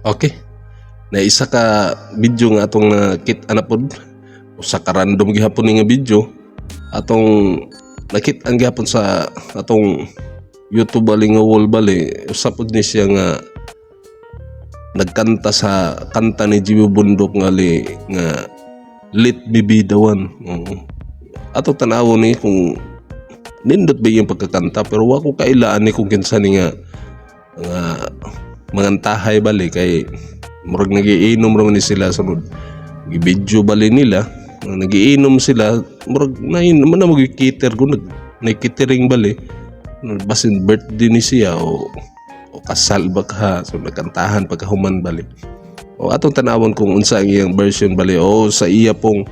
Okay. Na isa ka video nga atong nakit-an na pod, usa ka random gihapon ni nga video atong nakit-an gihapon sa atong YouTube bali nga wall bali. Usa pod ni siya nga nagkanta sa kanta ni Jimmy Bondoc nga li nga "Let Me Be the One". Oo. Ato tanawon ni kung nindot ba yung pagkakanta, pero wa ko kailaan ni kung kinsa ni nga nga mangantahay bali, kay murag nagiinom ra man ni sila. Sunod gibidyo bali nila nga nagiinom sila, murag nain man na magkiter ko nag nagkitering bali, basin birthday ni siya o kasal ba ka, so nagkantahan pagkahuman bali. O atong tanawon kung unsa ang iyang version bali o sa iya pong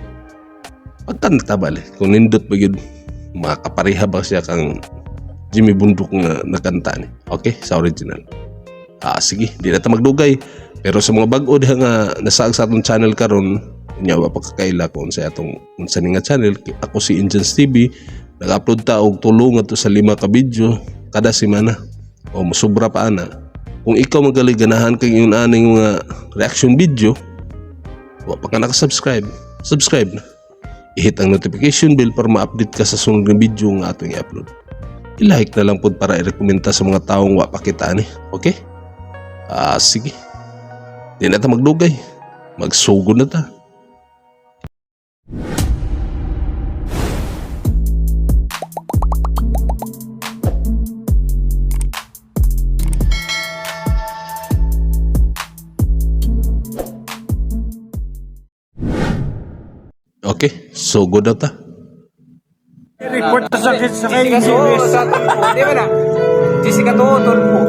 pagkanta bali, kung nindot ba gyud, makapareha ba siya kang Jimmy Bondoc nga nakanta ni, okay, sa original. Ah, sige, di na ta magdugay. Pero sa mga bag-o diha nga nasaag sa atong channel karon, nya wa pa kakaila kung sa atong unsa ni nga channel, ako si Injans TV, nag-upload ta og tulo ngadto sa lima ka video kada semana. O mosobra pa ana. Kung ikaw magali ganahan kay ingon aning mga reaction video, wa pa ka naka-subscribe, subscribe na. I-hit ang notification bell para ma-update ka sa sunod nga video nga atong i-upload. I-like na lang pod para i-rekomenda sa mga taong wa pa kita ani. Okay? Ah, sige. Di na ta magdugay. Magsugod na ta. Okay, sugod na ta. Report sa sakit sa kay Jessica Soho, Engineers. sa Tulfo. Di ba na? Jessica Soho, Tulfo.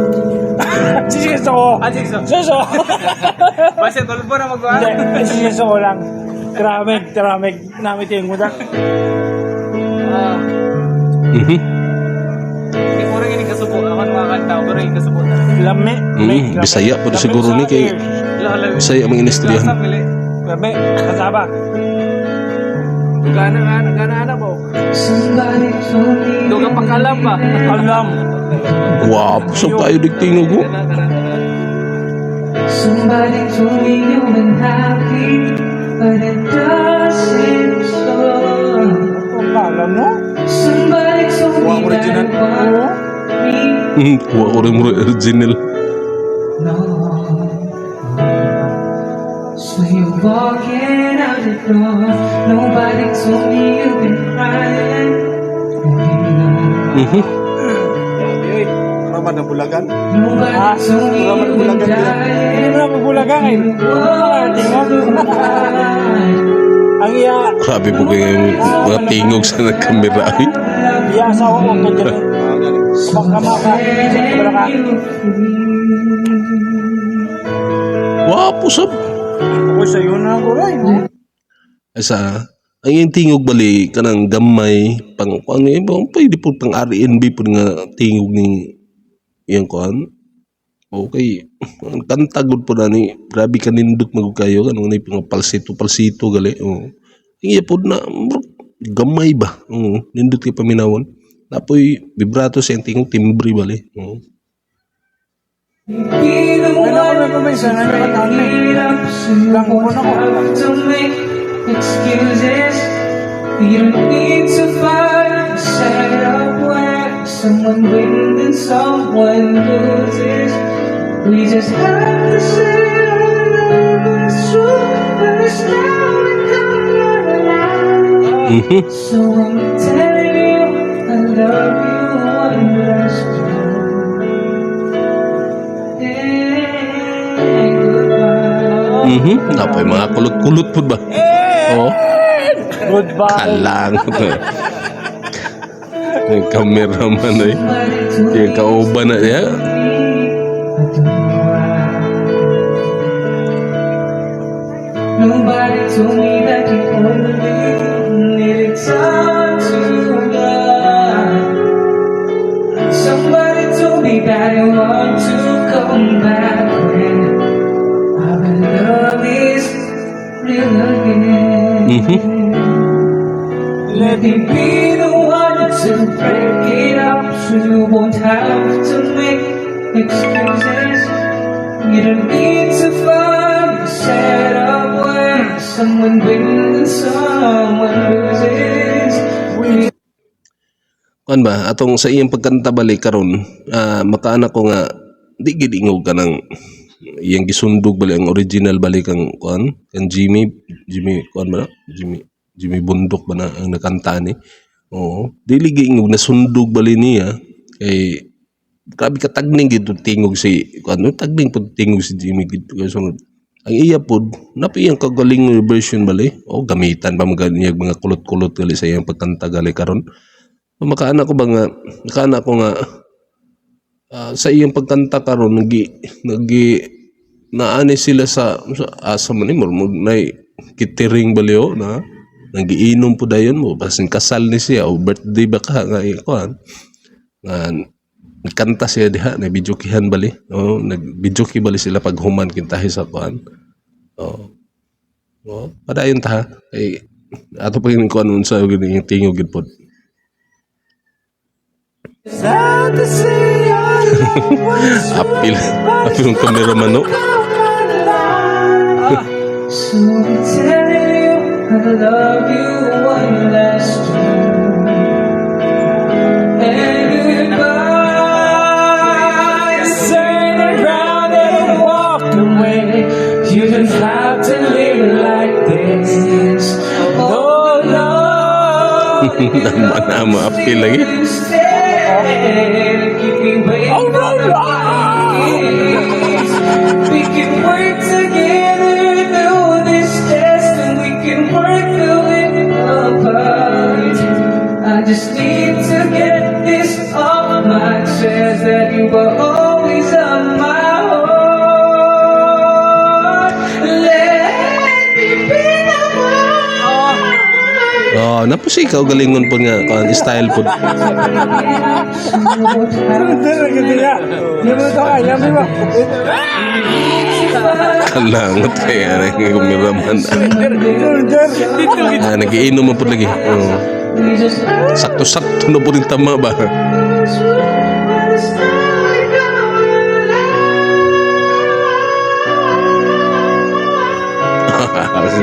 Jessica Soho. Ah, Jessica Soho. Soso. Basta Tulfo na magawa. Hindi, Jessica Soho lang. Traffic, traffic. Namit yung mudak. Ah, Hindi ko rin kasubo. Ako nung kakanta ko, pero yung kasubo na. Lami. Bisaya po siguro ni kay Bisaya ang inistoryahan. Lasa, pili. Lami. Kasaba. Gana nga, gana na po. Duga pakalam ba? Alam. Wow, so tayo digtingog ko. Gana, gana, gana. Somebody told me you've been happy, but it doesn't show. Alam mo? Somebody told me that it Oo. want me. Kuha ko rin mo original. No. So you're walking out the door. Nobody told me you've been crying. Grabe, oy. Nobody Ah, told me you've been Hindi dying. mo na mabulagang eh. Tingog. Ang iya, Grabe po kayo yung mga tingog sa kamera. Ay. iya asawa ko kanya. Baka maka, kabala ka. Wapo sab. Ako sa iyo na ako rin. Ay sa ang iyang tingog bali kanang gamay pang ano yun, pwede po pang R&B po nga tingog ni iyang kuan. Okay. Ang kanta gud po na ni, grabe ka nindot magud kayo kanang ni pang falsetto falsetto gali. Oh. Ang iya po na murag gamay ba. Oo, nindot kay paminawon. Napoy vibrato sa iyang tingog, timbre bali. Oo. Be the Ano ako one nagpaminsan, ano ka taon na eh. it up so you Lang won't ko na ako. have to make excuses. You don't need to fight a setup where someone wins and someone loses. We just have to say our love is true, but it's now become alive. So I'm telling you, I love you one last time. Hey, goodbye. Napoy mga kulot-kulot po ba? Oo. Goodbye. Kalang. Yung cameraman ay. Yung kauban na niya. Nobody told me that you only needed time to learn. Somebody told me that you want to come back when our love is real again. Let me be the one to break it up so you won't have to make excuses. You don't need to setup where someone wins and someone loses. We Kuan ba atong sa iyang pagkanta balik karon, makaana ko nga di gid ingog kanang iyang gisundog bali ang original balik ang kuan kan Jimmy Jimmy kuan ba na? Jimmy Jimmy Bundok ba na ang nakanta ni. Oo, dili gid ingog nasundog bali niya kay grabe ka tagning gid tingog si kuan no, tagning pud tingog si Jimmy gid kay sunod ang iya pod napi iyang kagaling nga version bali o gamitan pa mga niya mga kulot-kulot gali sa iyang pagkanta gali karon. Makaana ko ba nga makaana ko nga sa iyang pagkanta karon nagi nagi naani sila sa asa man ni murmur nay kitiring baliw na nagiinom po dayon mo basin kasal ni siya o birthday ba ka nga kuan nga nagkanta siya diha na videokihan bali, oh, nag-videoke bali sila pag human kintahi sa kuan. Oh, oh, padayon ta kay ato pa yung kuan unsa gyud yung tingog gyud pod. Sad to say our love was Apil apil ang cameraman no. So I'm telling you I love you one last time. And goodbye. Just turn around and walk away. You don't have to live like this. Oh no. Nama nama apil lagi. Instead, keep me waiting. Oh, no, no. We can work together through this test and we can work through it apart. I just need to get this off my chest that you were always on my heart. Let me be the one. Oh, napos ikaw galingon po nga kuan style po. Ganda niya. Hindi mo ito kaya, di ba? Kalangot kaya na yung cameraman. Nagiinom man po lagi. Oh. We just Sakto-sakto na po rin tama ba? But it's not gonna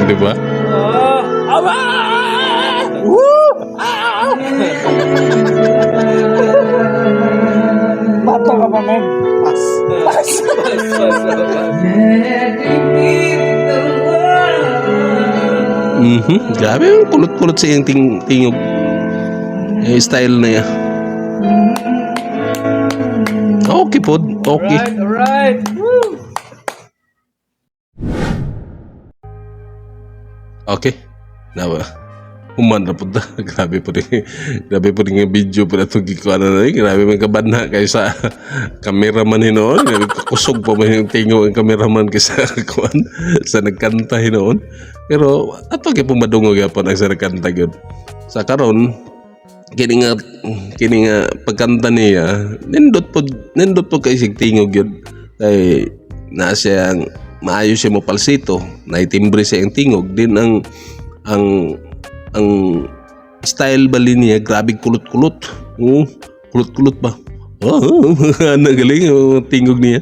Di ba? Aba! Woo! Bato ka pa, men. Pass. Pass. Pass, pass, pass. Let me be the one. Grabe, yung kulot-kulot sa iyang tingog. Eh, style na niya. Okay po. Okay. Alright, alright. Woo! Okay. Na ba? Human na po ta. Grabe po rin. Grabe po rin yung video po na itong gikuha na rin. Grabe may kabanha kayo sa cameraman hinoon. Grabe kusog pa man yung tingo ang cameraman kaysa kuan sa nagkanta hinoon. Pero ato gyud pong madungog gyapon ang sa nagkanta gyud. Sa karon kini nga pagkanta niya nindot po kay sig tingog gyud kay naa siya ang maayo siya mo palsito, naitimbre siya ang tingog din ang style bali niya, grabe kulot-kulot. Oo, kulot-kulot ba. Oh, ano galing yung tingog niya.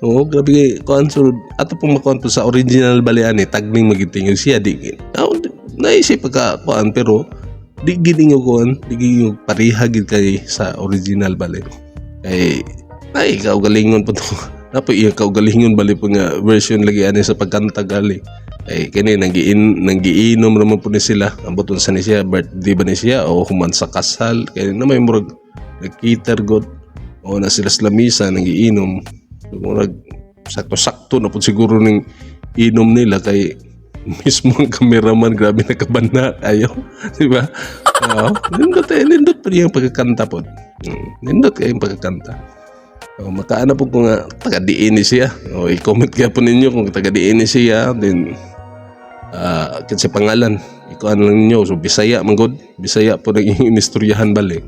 Oo, grabe kay kuan. So ato pong makuan po sa original bali ani tagning magitingog siya di. Oh, naisip pagka kuan pero di gid ingog kuan, di gid ingog pareha gid kay sa original bali kay ay kaugalingon po to napo iya kaugalingon bali po nga version lagi ani sa pagkanta gali ay kini nanggiinom raman po ni sila. Ambot unsa ni siya, birthday ba ni siya o human sa kasal kay na may murag nagkiter god o na sila sa lamisa nanggiinom. So, murag sakto-sakto na po siguro ning inom nila kay mismo ang cameraman grabe nakabana kayo, di ba? Oo, nindot eh, nindot pa yung pagkakanta po. Nindot kayong pagkakanta. Oh, makaana po ko nga taga diin ni siya. O, i-comment kaya po ninyo kung taga diin ni siya then kinsa pangalan ikuan lang ninyo. So Bisaya man gud, Bisaya po nang inistoryahan bali.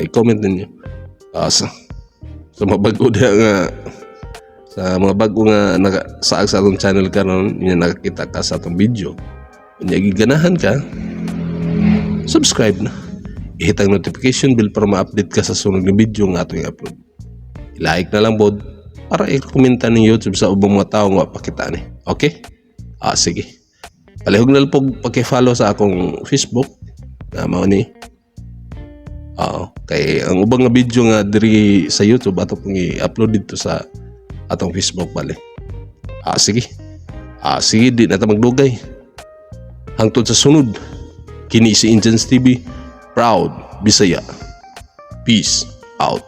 I-comment ninyo. Sa mga bago diha nga sa mga bago nga naka, saag sa atong channel karon nya nakakita ka sa atong video nya giganahan ka, subscribe na, i-hit ang notification bell para ma-update ka sa sunod na video nga atong i-upload. I-like na lang bod para i-komenta ni YouTube sa ubang mga tao nga pakita ni. Okay? Ah, sige. Palihog na lang po paki-follow sa akong Facebook na mao ni. Oo, kay ang ubang nga video nga diri sa YouTube ato pong i-upload dito sa atong Facebook bali. Ah, sige. Ah, sige, di na ta magdugay. Hangtod sa sunod. Kini si Injans TV, proud Bisaya. Peace out.